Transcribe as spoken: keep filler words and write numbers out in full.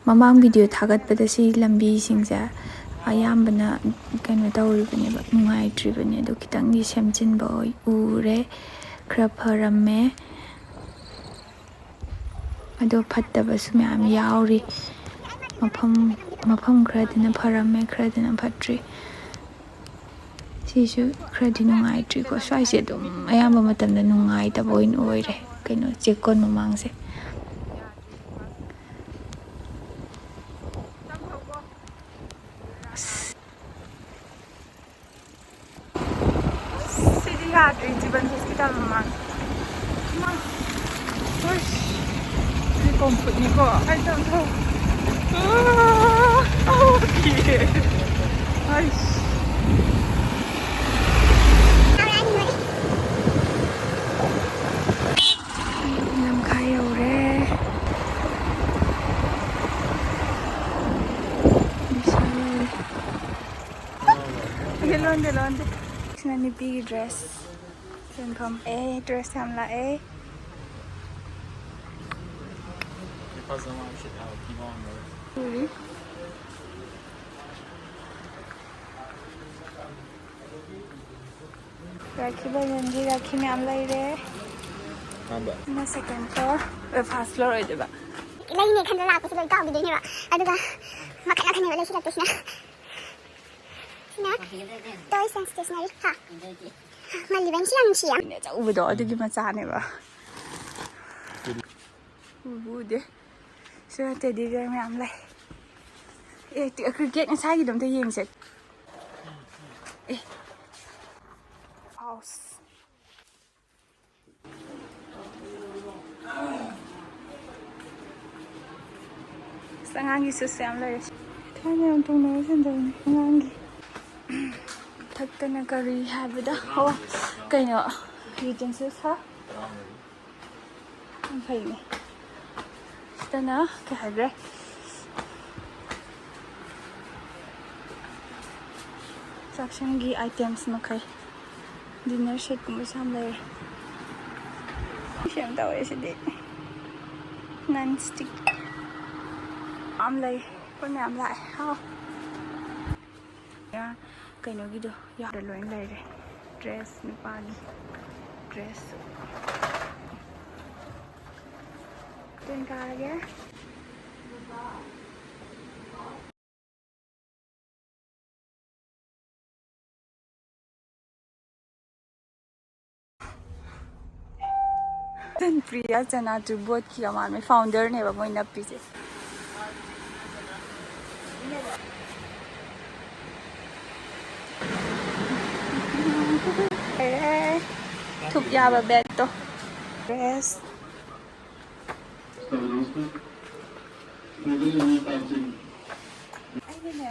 ꯃꯃꯥꯡ ꯚꯤꯗꯤꯑꯣ ꯊꯥꯒꯠꯄꯗ ꯁꯤ ꯂꯝꯕꯤꯁꯤꯡꯁꯦ ꯑꯌꯥꯝꯕꯅ ꯀꯩꯅꯣ ꯇꯧꯔꯤꯕꯅꯦꯕ, ꯅꯨꯡꯉꯥꯏꯇ꯭ꯔꯤꯕꯅꯦ꯫ ꯑꯗꯣ ꯈꯤꯇꯪꯗꯤ ꯁꯦꯝꯖꯤꯟꯕ ꯑꯣꯏ-, ꯎꯔꯦ, ꯈꯔ ꯐꯔꯝꯃꯦ꯫ ꯑꯗꯣ ꯐꯠꯇꯕꯁꯨ ꯃꯌꯥꯝ ꯌꯥꯎꯔꯤ꯫ ꯃꯐꯝ, ꯃꯐꯝ ꯈꯔꯗꯅ ꯐꯔꯝꯃꯦ, ꯈꯔꯗꯅ ꯐꯠꯇ꯭ꯔꯤ꯫ ꯁꯤꯁꯨ ꯈꯔꯗꯤ ꯅꯨꯡꯉꯥꯏꯇ꯭ꯔꯤꯀꯣ꯫ ꯁ꯭ꯋꯥꯏꯁꯦ ꯑꯗꯨꯝ ꯑꯌꯥꯝꯕ ꯃꯇꯝꯗ ꯅꯨꯡꯉꯥꯏꯇꯕ ꯑꯣꯏꯅ ꯑꯣꯏꯔꯦ, ꯀꯩꯅꯣ, ꯆꯦꯛꯀꯣꯟ ꯃꯃꯥꯡꯁꯦ꯫ ꯑꯁ꯫ ꯁꯤꯗꯤ ꯌꯥꯗ꯭ꯔꯦ, ꯖꯤꯕꯟ ꯍꯣꯁꯄꯤꯇꯥꯜ ꯃꯃꯥꯡ꯫ ꯏꯃꯥ! ꯍꯣꯏ꯫ ꯁꯤ ꯀꯣꯝꯐꯨꯠꯅꯤꯀꯣ꯫ ꯑꯩ ꯇꯝꯊꯧ꯫ ꯑꯥ! ꯑꯥ! ꯀꯤꯌꯦ꯫ ꯑꯩꯁ꯫ ꯂꯝꯈꯥꯏ ꯌꯧꯔꯦ꯫ ꯕꯤꯁꯥꯜ ꯌꯧꯔꯦ꯫ ꯂꯣꯟꯗꯦ, ꯂꯣꯟꯗꯦ꯫ ꯁꯤꯅ ꯅꯨꯄꯤꯒꯤ ꯗ꯭ꯔꯦꯁ ꯌꯣꯟꯐꯝ꯫ ꯑꯦ, ꯗ꯭ꯔꯦꯁ ꯌꯥꯝ ꯂꯥꯛꯑꯦ꯫ ꯎꯔꯤ꯫ ꯔꯥꯈꯤ ꯕꯟꯙꯟꯒꯤ ꯔꯥꯈꯤ ꯃꯌꯥꯝ ꯂꯩꯔꯦ꯫ ꯑꯍꯥꯟꯕ꯫ ꯁꯤꯅ second floor, ꯑ, first floor ꯑꯣꯏꯗꯣꯏꯕ꯫ ꯂꯩꯅꯦ ꯈꯟꯗꯅ ꯂꯥꯛꯄꯁꯦ ꯂꯣꯏ ꯀꯥꯎꯈꯤꯗꯣꯏꯅꯦꯕ꯫ ꯑꯗꯨꯒ ꯃꯈꯜ ꯃꯈꯜꯅꯦꯕ ꯂꯩꯁꯤꯜꯂꯛꯇꯣꯏꯁꯤꯅ꯫ ꯁꯤꯅ toys and stationery꯫ ꯍꯥ? ꯃꯜꯂꯤꯕꯅꯤ, ꯁꯤ ꯌꯥꯝ ꯅꯨꯡꯁꯤꯌꯦ꯫ ꯑꯆꯧꯕꯗꯣ ꯑꯗꯨꯒꯤ ꯃꯆꯥꯅꯦꯕ꯫ ꯎꯕꯨ ꯎꯗꯦ꯫ ꯁꯤꯗ teddy bear ꯃꯌꯥꯝ ꯂꯩ꯫ ꯑꯦ, ꯇꯤ-, cricket ꯉꯁꯥꯏꯒꯤꯗꯣ ꯑꯝꯇ ꯌꯦꯡꯁꯦ꯫ ꯑꯦ꯫ House꯫ ꯑꯁ, ꯑꯉꯥꯡꯒꯤ shoes ꯌꯥꯝ ꯂꯩꯔꯦ꯫ ꯊꯥꯏꯅ ꯌꯥꯝ ꯇꯣꯡꯅꯕ ꯁꯦꯟꯗꯜꯅꯤ ꯑꯉꯥꯡꯒꯤ꯫ ꯃꯊꯛꯇꯅ ꯀꯔꯤ ꯍꯥꯏꯕꯗ? ꯑꯣ, ꯀꯩꯅꯣ, utensils ꯍꯥ? ꯌꯥꯝ ꯐꯩꯅꯦ꯫ ꯁꯤꯗꯅ ꯀꯩ ꯍꯥꯏꯈ꯭ꯔꯦ? ꯆꯥꯛꯁꯪꯒꯤ items ꯃꯈꯩ꯫ Dinner setꯀꯨꯝꯕꯁꯨ ꯌꯥꯝ ꯂꯩꯔꯦ꯫ ꯁꯤ ꯌꯥꯝ ꯇꯧꯋꯦ ꯁꯤꯗꯤ꯫ Non stick꯫ ꯌꯥꯝ ꯂꯩ꯫ ꯄꯣꯠ ꯃꯌꯥꯝ ꯂꯥꯛꯑꯦ꯫ ꯍꯥꯎ꯫ ꯀꯩꯅꯣꯒꯤꯗꯣ ꯌꯥꯎꯔ ꯂꯣꯏ ꯂꯩꯔꯦ꯫ ꯗ꯭ꯔꯦꯁ, ꯅꯨꯄꯥꯒꯤ ꯗ꯭ꯔꯦꯁꯁꯨ꯫ ꯇꯦꯟ ꯀꯥꯔꯒꯦ꯫ ꯆꯟꯄ꯭ꯔꯤꯌꯥ ꯆꯅꯥꯆꯨ ꯕꯣꯠꯀꯤ ꯃꯃꯥꯟꯅꯕ ꯐꯥꯎꯟꯗꯔꯅꯦꯕ ꯃꯣꯏ ꯅꯞꯄꯤꯁꯦ꯫ ꯑꯦ, ꯊꯨꯞ ꯌꯥꯕ ꯕꯦꯠꯇꯣ꯫ ꯗ꯭ꯔꯦꯁ꯫ ꯑꯩꯒꯤꯅꯦ꯫